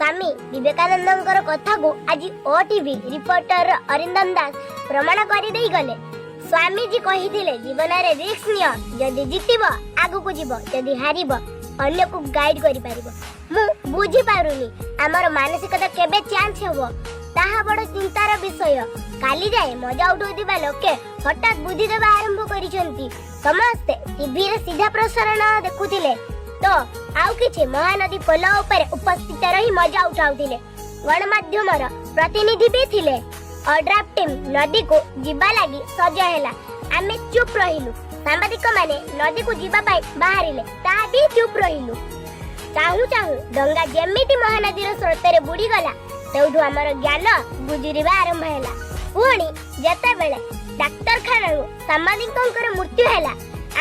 ସ୍ୱାମୀ ବିବେକାନନ୍ଦଙ୍କର କଥାକୁ ଆଜି OTV reporter Arindam Das ପ୍ରମାଣ କରିଦେଇ ଗଲେ। ସ୍ୱାମୀଜୀ କହିଥିଲେ, ଜୀବନରେ ରିସ୍କ ନିଅ। ଯଦି ଜିତିବ, ଆଗକୁ ଯିବ। ଯଦି ହାରିବ, ଅନ୍ୟକୁ ଗାଇଡ କରିପାରିବ। ମୁଁ ବୁଝିପାରୁନି, ଆମର ମାନସିକତା କେବେ ଚେଞ୍ଜ ହେବ, ତାହା ବଡ଼ ଚିନ୍ତାର ବିଷୟ। କାଲି ଯାଏ ମଜା ଉଠାଉଥିବା ଲୋକେ ହଠାତ୍ ବୁଦ୍ଧି ଦେବା ଆରମ୍ଭ କରିଛନ୍ତି। ସମସ୍ତେ ଟିଭିରେ ସିଧା ପ୍ରସାରଣ ଦେଖୁଥିଲେ ତ ଆଉ କିଛି ମହାନଦୀ ପୋଲ ଉପରେ ଉପସ୍ଥିତ ରହି ମଜା ଉଠାଉଥିଲେ। ଗଣମାଧ୍ୟମର ପ୍ରତିନିଧି ବି ଥିଲେ। ଓଡ୍ରାଫ ଟିମ୍ ନଦୀକୁ ଯିବା ଲାଗି ସଜ ହେଲା। ଆମେ ଚୁପ୍ ରହିଲୁ। ସାମ୍ବାଦିକମାନେ ନଦୀକୁ ଯିବା ପାଇଁ ବାହାରିଲେ, ତାହା ବି ଚୁପ୍ ରହିଲୁ। ଚାହୁଁ ଚାହୁଁ ଡଙ୍ଗା ଯେମିତି ମହାନଦୀର ସ୍ରୋତରେ ବୁଡ଼ିଗଲା, ସେଇଠୁ ଆମର ଜ୍ଞାନ ଗୁଜୁରିବା ଆରମ୍ଭ ହେଲା। ପୁଣି ଯେତେବେଳେ ଡାକ୍ତରଖାନାରୁ ସାମ୍ବାଦିକଙ୍କର ମୃତ୍ୟୁ ହେଲା,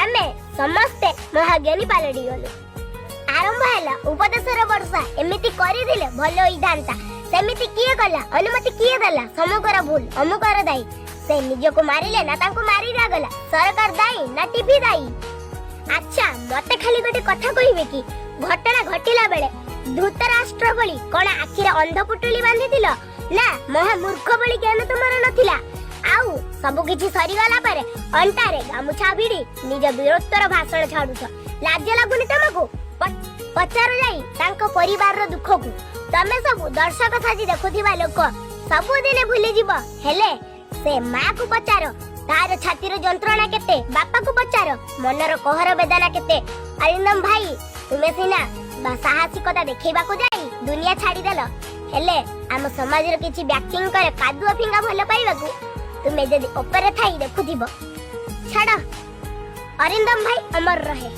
ଆମେ ସମସ୍ତେ ମହାଜ୍ଞାନୀ ପାଲଟିଗଲୁ। ଆରମ୍ଭ ହେଲା ଉପଦେଶର ବର୍ଷା। ଏମିତି କରିଥିଲେ ଭଲ ହୋଇଥାନ୍ତା, ସେମିତି କିଏ କଲା, ଅନୁମତି କିଏ ଦେଲା, ସମୁକର ଭୁଲ, ଅମୁକର ଦାୟୀ। ସେ ନିଜକୁ ମାରିଲେ ନା ତାଙ୍କୁ ମାରି ଦିଆଗଲା? ସରକାର ଦାୟୀ ନା ଟିଭି ଦାୟୀ? ଆଚ୍ଛା, ମତେ ଖାଲି ଗୋଟେ କଥା କହିବେ କି, ଘଟଣା ଘଟିଲା ବେଳେ ଧୃତରାଷ୍ଟ୍ର ଭଳି କଣ ଆଖିରେ ଅନ୍ଧ ପୁଟୁଳି ବାନ୍ଧିଥିଲ ନା ମହାମୂର୍ଖ ଭଳି ଜ୍ଞାନ ତୁମର ନଥିଲା? ଆଉ ସବୁ କିଛି ସରିଗଲା ପରେ ଅଣ୍ଟାରେ ଗାମୁଛା ଭିଡି ନିଜ ବୀରତ୍ୱର ଭାଷଣ ଛାଡୁଛ, ଲାଜ ଲାଗୁନି ତମକୁ? ପଚାର ଯାଇ ତାଙ୍କ ପରିବାରର ଦୁଃଖକୁ। ତମେ ସବୁ ଦର୍ଶକ ସାଜି ଦେଖୁଥିବା ଲୋକ ସବୁଦିନେ ଭୁଲିଯିବ। ହେଲେ ସେ ମାକୁ ପଚାର, ତାର ଛାତିର ଯନ୍ତ୍ରଣା କେତେ? ବାପାକୁ ପଚାର, ମନର କୋହର ବେଦନା କେତେ? ଅରିନ୍ଦମ ଭାଇ, ତୁମେ ସିନା ବା ସାହସିକତା ଦେଖେଇବାକୁ ଯାଇ ଦୁନିଆ ଛାଡିଦେଲ, ହେଲେ ଆମ ସମାଜର କିଛି ବ୍ୟକ୍ତିଙ୍କର କାଦୁଅ ଫିଙ୍ଗା ଭଲ ପାଇବାକୁ ତୁମେ ଯଦି ଉପରେ ଥାଇ ଦେଖୁଥିବ। ଛାଡ, ଅରିନ୍ଦମ ଭାଇ ଅମର ରହେ।